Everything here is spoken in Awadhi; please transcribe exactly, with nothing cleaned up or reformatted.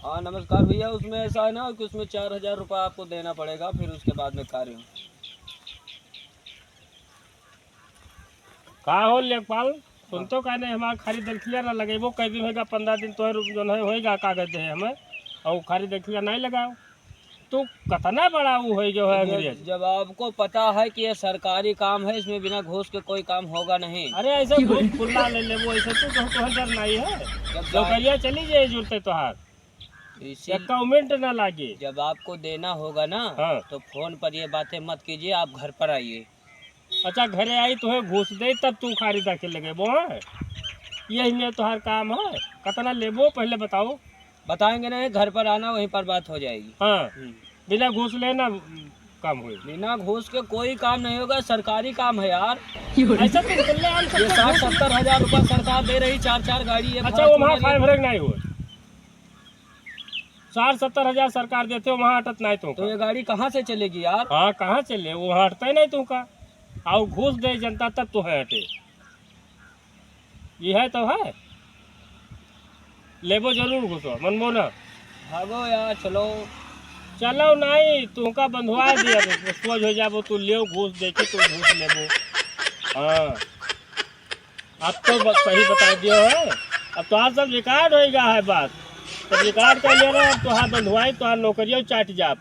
हाँ, नमस्कार भैया, उसमें ऐसा है ना कि उसमें चार हजार रुपया आपको देना पड़ेगा, फिर उसके बाद में कार्य हो। का हो लेखपाल, सुनतो का नहीं, हमार खाली दरखिया ना लगेबो, कई दिन होइगा, पन्द्रह दिन तोहर जौन है होइगा कागज दे हमें, और खाली दरखिया नहीं लगाओ। तू कतना बड़ा वो होइ गयो है जब, अंग्रेज। जब आपको पता है कि ये सरकारी काम है, इसमें बिना घूस के कोई काम होगा नहीं। अरे ऐसे घूस खुला ले लेबो, ऐसे तू तो तोहर डर नहीं है। जब नौकरिया चली जाए जुड़ते तोहार। इसी एक कमेंट ना लागे। जब आपको देना होगा ना, हाँ। तो फोन पर ये बातें मत कीजिए, आप घर पर आइए। अच्छा, घरे आई तोहे घूस दे, तब तू खारी दाखी लगेबो, हाँ? यही में तोहार काम है। कतना लेबो पहले बताओ। बताएंगे नहीं, घर पर आना, वहीं पर बात हो जाएगी। हाँ। हम्म। बिना घूस लेना काम होई। बिना घूस के कोई काम नहीं होगा, सरकारी काम है यार। ऐसा तो खुलेआम ये सबको साठ घूस सत्तर हजार रुपया सरकार दे रही, चार चार गाड़ी है, अच्छा, वो वहाँ Fortuner है। फाइव हंड्रेड नहीं हुआ। साठ सत्तर हजार सरकार देते हो, वहाँ हटत नहीं तो तो का। ये गाड़ी कहाँ से चलेगी यार? हाँ, कहाँ चले? वो हटते नहीं तो का। आओ घूस दे जनता तब तो है हटे। ये है तो है। लेबो जरूर घूसो, मनबो ना। भागो यार, चलो। चलो नहीं, तुमका बंधवा दिया, सोझ हो जाबो, तू लेव घूस, देखी तू घूस लेबो। हाँ। अब तो बस सही बता दियो है। अब तोहार सब रिकॉर्ड होइगा है बात। तो रिकॉर्ड कर लिया ना, अब तोहार बंधुआई, तोहार नौकरियों चाट जाब।